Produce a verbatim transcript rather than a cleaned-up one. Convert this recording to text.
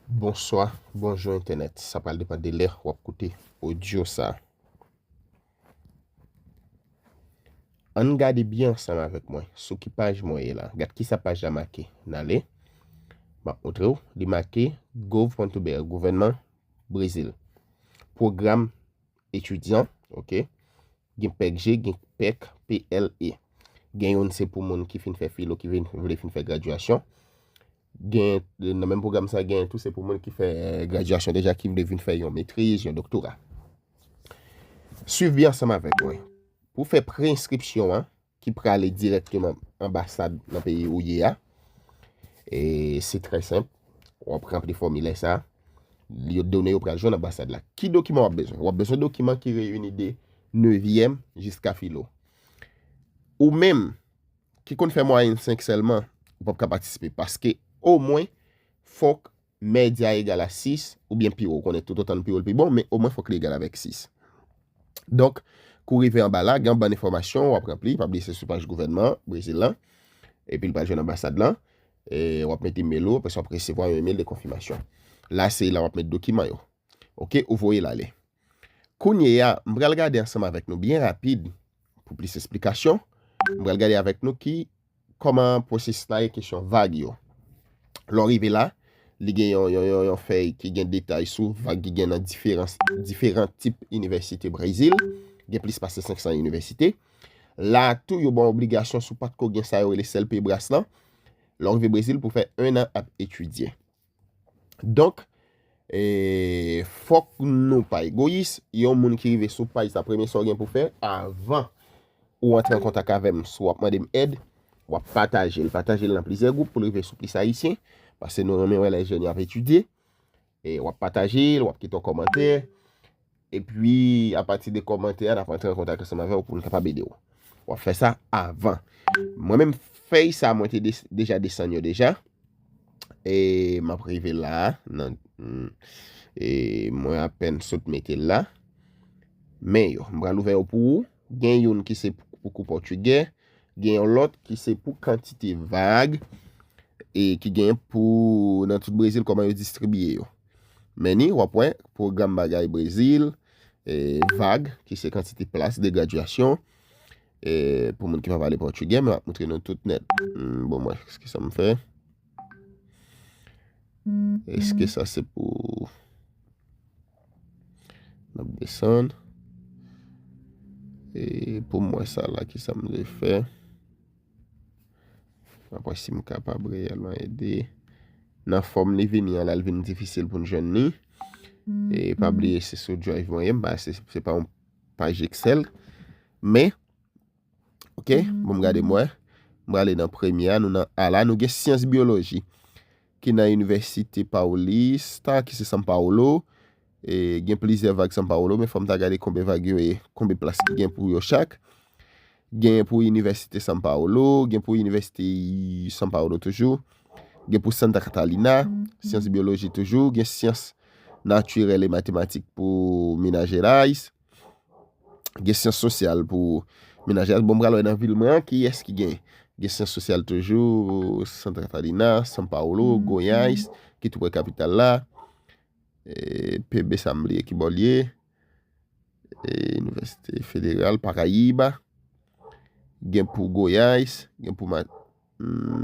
Bonswa, bonjou entènèt. Sa pral depann de lè w ap koute odyo sa. Ann gade byen ansanm avèk mwen sou ki paj mwen ye la. Gad kisa paj la make. N ale. M ap montre w. Li make gov ponto B R, gouvènman Brezil. Pwogram etidyan, oke. Gen pèk G, gen pèk P L E. Gen youn se pou moun ki fin fè filo, ki vin, vle fin fè gradyasyon. Gen, nan menm pwogram sa, gen tou se pou moun ki fè gradyasyon deja, ki vle vin fè yon metriz, yon doktora. Swiv byen ansanm avèk mwen. Pou fè pre-enskripsyon an, ki prale dirèkteman anbasad nan peyi ou ye a, e se trè senp. W ap ranpli fòmilè sa. Yo, done yo pral jwenn anbasad la. Ki dokiman w ap bezwen? W ap bezwen dokiman ki reyini de nevyèm jiska filo. Ou menm ki konn fè mwayèn senk sèlman, ou p ap ka patisipe paske omwen fòk medya egal a sis oubyen pi wo. Ou konnen toutotan l pi wo, l pi bon, men omwen fòk li egal avèk sis. Donk, kou w rive anba la, gen yon bann enfòmasyon w ap ranpli, pa bliye se sou paj gouvènman Brezil lan, epi l pral jwenn anbasad lan, e w ap met imèl ou, apre sa w ap resevwa yon imèl de konfimasyon. La, se la w ap met dokiman yo. Oke, ou voye l ale. Kounye a, m pral gade ansanm avèk nou byen rapid, pou plis esplikasyon, m pral gade avèk nou ki, kòman pwosesis la ye, kesyon vag yo. Lè w rive la, li gen yon, yon, yon, yon fèy ki gen detay sou vag ki gen nan diferan, diferan tip inivèsite Brezil. Gen plis pase senk san inivèsite. La tou, yo ba w obligasyon, si w pa t ko gen sa yo rele CELPEBRAS lan, lè w rive Brezil pou fè en an ap etidye. Donk, e, fòk nou pa egoyis. Yon moun ki rive sou paj sa, premye sa w gen pou fè, avan ou antre an kontak avè m, si w ap mande m èd, w ap pataje l. Pataje l nan plizyè gwoup pou l rive sou plis Ayisyen, paske nou renmen wè lè jèn yo ap etidye. E w ap pataje l, w ap kite yon kòmantè. Epi, apati de kòmantè a, n ap antre an kontak ansanm avè w pou n kapab ede w. W ap fè sa avan. Mwen menm, fèy sa, mwen te des-, deja desann yo deja. E m ap rive la, nan, mm, e mwen apèn sot mete l la. Men yo, m pral ouvè yo pou ou. Gen youn ki se pou, pou kou pòtigè, gen yon lòt ki se pou kantite vag, e ki gen pou nan tout Brezil, kòman yo distribiye yo. Men ni, w ap wè, pwogram bagay Brezil, e, vag, ki se kantite plas de gradyasyon, e, pou moun ki pa pale pòtigè, men m ap montre nou tout nèt. Hmm, bon, mwen, kisa m fè? Èske sa se pou, n ap desann. E pou mwen, sa la, kisa m dwe fè? Apre, si m kapab reyèlman ede. Nan fòm li vini an la, li vin difisil pou n jwenn li. E pa bliye, se sou Drive mwen ye m, pa, se, se pa yon paj Excel. Men, oke, bon, m gade m wè. M prale nan premye a, nou nan A la, nou gen syans byoloji ki nan Inivèsite Paulista, ki se São Paulo. E, gen plizyè vag São Paulo, men fò m ta gade konbyen vag yo ye, konbyen plas ki gen pou yo chak. Gen pou Inivèsite São Paulo, gen pou Inivèsite São Paulo toujou. Gen pou Santa Catarina, syans byoloji toujou, gen syans natirèl e matematik pou Minas Gerais. Gen syans sosyal pou Minas Gerais. Bon, m pral wè nan vil mwen an, kiyès ki gen. Gen syans sosyal toujou, Santa Catarina, São Paulo, Goiás, ki tou prè kapital la. E, P B sa m bliye ki bò l ye. E, Inivèsite Federal Paraíba. Gen pou Goiás, gen pou Ma-, hmm,